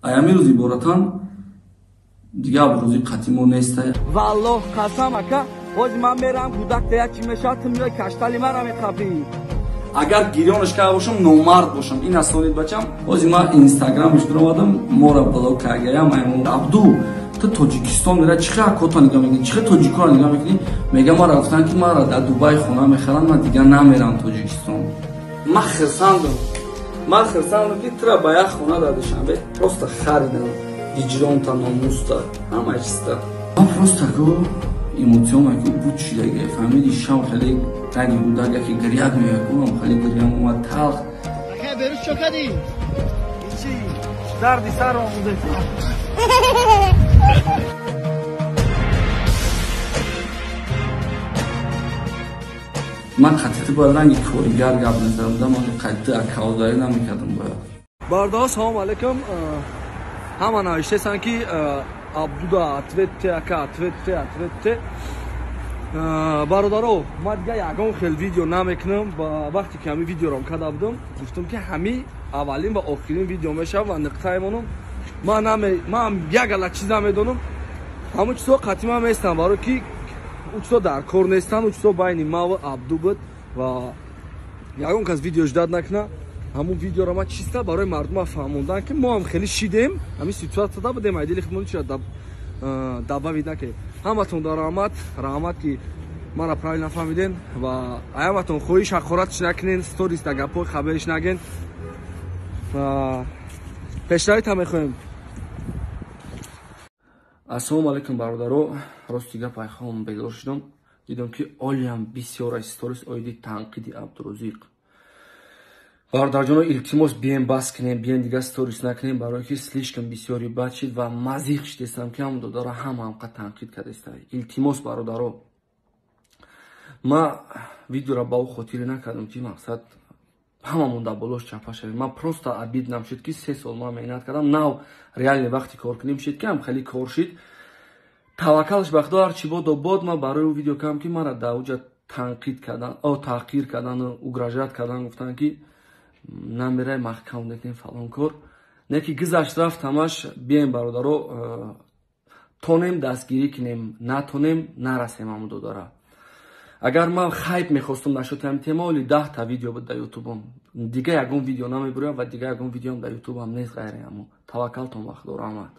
Аями рӯз иборатан дига Абдурозиқ қатъи мо нестай. Валлоҳ қасам ака, ҳозир ман мерам кӯдакта як чӣ мешавад, ту меои каштали мара меқапӣ. Агар гирёнаш карда бошам, номард бошам. Ин асонид бачам. Ҳозир ман инстаграмаш дуромадам, мора блок кардаям. Абду, ту Тоҷикистон мера чӣ хел акота нигоҳ мекунӣ, чӣ хел тоҷикоро нигоҳ мекунӣ? Мега мара гуфтанд ки мара дар Дубай хона мехаранд, ман дигар намерам Тоҷикистон. Ман хирсандам. Ман хирсандам ки тура ба як хона дар Душанбе просто харидам. Виҷдонта, номуста, ҳама чизта. Ман просто ку эмоцион ку буд шидаги, фаҳмиди, шав хеле ранги гудак яке гиряд меояд, ку хеле гирям омад талх. Ака берӯз чо кардӣ? Чӣ? Дарди сар омӯзед. Ман қатъи бояд ранги коригар гап мезадам, ман қатъи акаодарӣ намекардам бояд. Бародаро, салом алейкум. Ҳама навиштаанд ки Абдуда ответ те, ака ответ те, ответ те. Бародаро, ман дига ягон хел видео намекунам ва вақте ки ҳамин видеоро карда будам, гуфтам ки ҳамин аввалин ва охирин видео мешавад ва нуқтаи монам. Ман як ала чиз намедонам. Ҳамон чизҳо қатъи ман местанд, барои ки ӯ чизҳо дар кор нестанд, ӯ чизҳо байни ма ва Абду буд ва ягон кас видео ждат накунад. Ҳамон видеоро ман чиста барои мардума фаҳмондан ки мо ҳам хеле шидем, ҳамин ситуатсияда будем, айдили худмон чира добавить накунем. Ҳаматон дар раҳмат, раҳмат ки мара правильно фаҳмиден ва аяматон хоҳиш ҳақоратш накунен, сторис да гапҳои хабариш наген. Пешравита мехоҳем. Ассалому алайкум бародаро, рости гап айхом бедор шудам, дидам ки олиам бисёр аз сторис оиди танқиди Абдурозиқ. Бародарҷоно, илтимос бием бас кунем, бием дигар сторис накунем, барое ки слишком бисёри бад шид ва мазиқ шидестам ки ҳамон додаро ҳама ҳамқа танқид кардеста. Илтимос бародаро, ман видеоро ба ӯ хотире накардам ки мақсад ҳамамон дар болош чапа шавем. Ман просто обиднам шуд ки 3 сол ман меҳнат кардам, нав реально вақти кор кунем шид ки ҳам хеле кор шид. Таваккалш ба Худо, ҳарчи бодо бод. Ман барои ӯ видео кардам ки мара дар уҷа танқид кардан, таҳқир кардан, угрожать кардан, гуфтанд ки намерай маҳкам мекунем фалон кор. Не ки гузашт рафт ҳамаш. Бием бародаро, тонем дастгирӣ кунем, натонем нарасем ҳамон додара. Агар ман хайп мехостум нашуд ҳамин тема, оли 10 та видео буд дар ютубам. Дига ягон видео намебурам ва дига ягон видеоам дар ютубам нест ғайри ҳамон. Таваккалтон ба Худо, раҳмат.